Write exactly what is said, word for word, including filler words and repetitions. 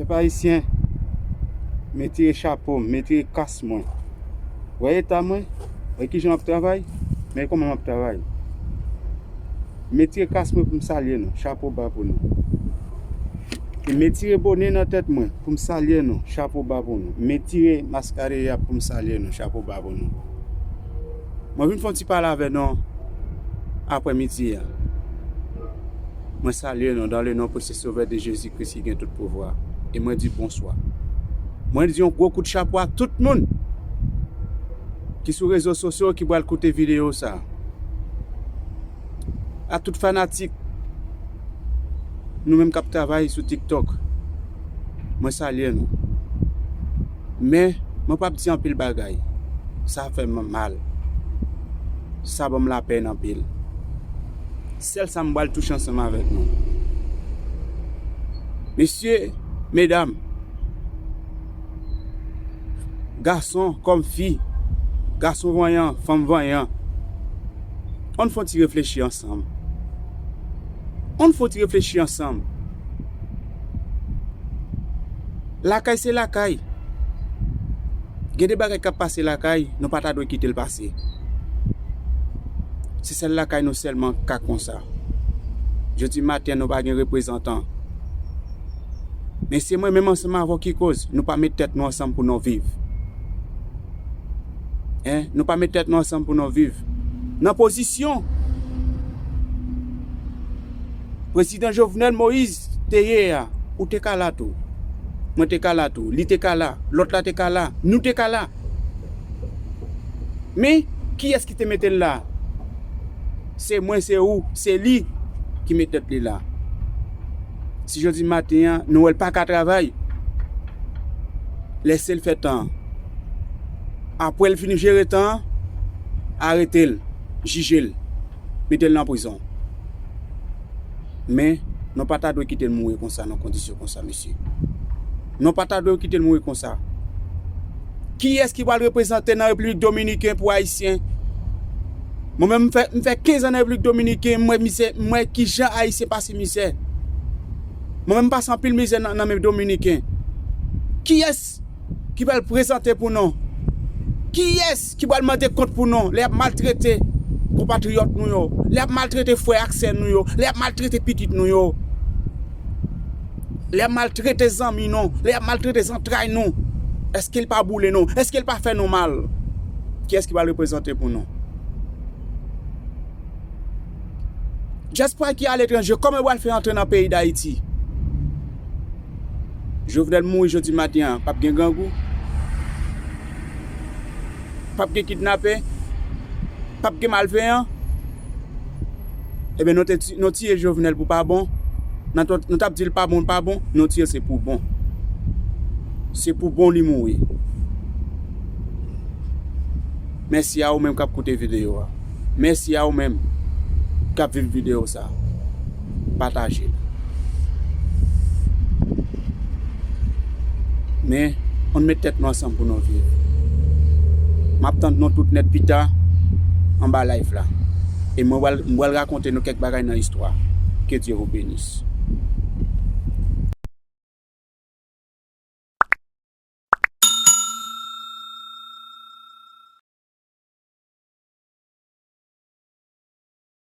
Pèp ayisyen, m retire chapo m, m retire kas mwen. Wè eta mwen, wè kijan m ap travay, men kòman m ap travay. M retire kas mwen pou m salye nou, chapo ba pou nou. E m retire bone nan tèt mwen pou m salye nou, chapo ba pou nou. M retire maskara pou m salye nou, chapo ba pou nou. Mwen vin fè yon ti pale avè nou aprè midi a. Mwen salye nou dans le nom précieux sauveur de Jésus-Christ ki gen tout pouvwa. E mwen di bonswa. Mwen di yon gwo kout chapo a tout moun ki sou rezo sosyo ki pral koute videyo sa. A tout fanatik, nou menm k ap travay sou TikTok, mwen salye nou. Men, mwen p ap di anpil bagay. Sa fè m mal. Sa ban m lapèn anpil. Sèl sa m pral touche ansanm avèk nou. Mesye, medam, gason kòm fi, gason vanyan, fanm vanyan, ann fè yon ti reflechi ansanm. Ann fè yon ti reflechi ansanm. Lakay se lakay. Gen de bagay k ap pase lakay, nou pa ta dwe kite l pase. Se sèl lakay nou sèlman k ka konsa. Jodi maten, nou pa gen reprezantan. Men se mwen menm ansanm avè w ki koz, nou pa met tèt nou ansanm pou nou viv. Hein? Nou pa met tèt nou ansanm pou nou viv. Nan pozisyon Prezidan Jovenel Moïse te ye a, ou te ka la tou. Mwen te ka la tou. Li te ka la. Lòt la te ka la. Nou te ka la. Men, kiyès ki te mete l la? Se mwen, se ou, se li ki met tèt li la. Si jodi maten an, nou wè l pa ka travay, lèse l fè tan an. Apre l fin jere tan an, arete l, jije l, mete l nan prizon. Men, nou pa ta dwe kite l mouri konsa, nan kondisyon konsa, mesye. Nou pa ta dwe kite l mouri konsa. Kiyès ki pral reprezante nan Repiblik Dominiken pou Ayisyen? Mwen menm, m fè, m fè kenz an nan Repiblik Dominiken, m wè mizè, m wè kijan Ayisyen pase mizè. Mwen menm, m pase anpil mizè nan, nan men Dominiken. Kiyès ki pral prezante pou nou? Kiyès ki pral mande kont pou nou lè y ap maltrete konpatriyòt nou yo, lè y ap maltrete frè ak sè nou yo, lè y ap maltrete pitit nou yo, lè y ap maltrete zanmi nou, lè y ap maltrete zantray nou? Èske l pa boule nou? Èske l pa fè nou mal? Kiyès ki pral reprezante pou nou? Dyaspora ki aletranje, kòman yo pral fè antre nan peyi Dayiti? Jovenel mouri jodi maten an, p ap gen grangou, p ap gen kidnapè, p ap gen malveyan. Ebyen, nou te ti-, nou tiye Jovenel pou pa bon. Nan to-, nou t ap di l pa bon, l pa bon, nou tiye l se pou bon. Se pou bon li mouri. Mèsi a ou menm k ap koute videyo a. Mèsi a ou menm k ap viv videyo sa. Pataje l. Men, ann met tèt nou ansanm pou nou viv. M ap tann nou tout nèt pita anba live la. E mwen pral, mwen pral rakonte nou kèk bagay nan istwa. Que Dieu vous bénisse.